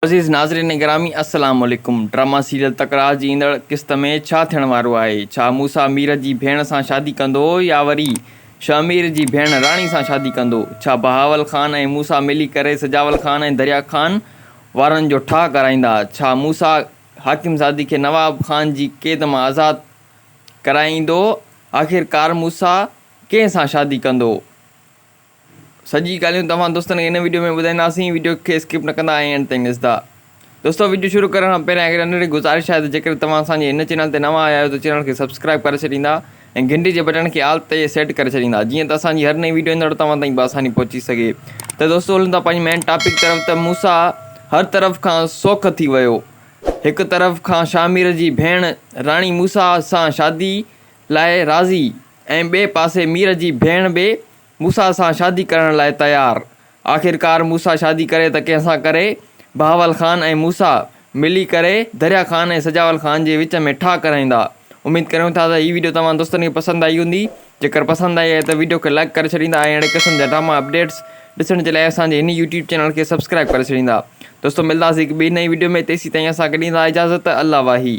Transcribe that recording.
عزيز ناظرين گرامي السلام عليڪم ڊراما سيريل تڪرار جي ايندڙ قسط ۾ ڇا ٿيڻ وارو آهي ڇا موسيٰ مير جي ڀيڻ سان شادي ڪندو يا وري شهمير جي ڀيڻ راڻي سان شادي ڪندو ڇا بهاول خان ۽ موسيٰ ملي ڪري سجاول خان ۽ دريا خان وارن جو ٺاهه ڪرائيندا ڇا موسيٰ حاڪم زادي کي نواب خان جي قيد مان آزاد ڪرائيندو آخرڪار موسيٰ ڪنهن سان شادي ڪندو. سڄي ڳالهيون توهان دوستن کي هن ويڊيو ۾ ٻڌائينداسين ويڊيو کي اسڪپ نه ڪندا ۽ اينڊ تائين ڏسندا دوستو ويڊيو شروع ڪرڻ کان پهريان هڪ ننڍڙي گذارش آهي ته جيڪڏهن توهان اسان جي هن چينل تي نوان آيا آهيو ته چينل کي سبسڪرائب ڪري ڇڏيندا ۽ گهنٽي جي بٽڻ کي آل تي سيٽ ڪري ڇڏيندا جيئن ته اسان جي هر نئين ويڊيو ايندڙ توهان تائين بآساني پهچي سگهي ته دوستو هلون ٿا پنهنجي مين ٽاپڪ طرف ته موسيٰ هر طرف کان سوک ٿي ويو هڪ طرف کان شاهمير جي ڀيڻ راڻي موسيٰ سان شادي لاء راضي ۽ ٻئي پاسي مير جي ڀيڻ به موسيٰ سان شادي ڪرڻ لاء تيار. آخرڪار موسيٰ شادي ڪري ته ڪنهن سان ڪري؟ بهاول خان ۽ موسيٰ ملي ڪري دريا خان ۽ سجاول خان جي وچ ۾ ٺاهه ڪرائيندا. اميد ڪريون ٿا ته هي ويڊيو توهان دوستن کي پسند آئي هوندي. جيڪر پسند آئي آهي ته ويڊيو کي لائيڪ ڪري ڇڏيندا ۽ اهڙي قسم جا ڊراما اپڊيٽس ڏسڻ جي لاء اسان جي هن يوٽيوب چينل کي سبسڪرائيب ڪري ڇڏيندا. دوستو ملداسين هڪ ٻي نئين ويڊيو ۾ تيسين تائين اسان کي ڏيندا اجازت الله واهي.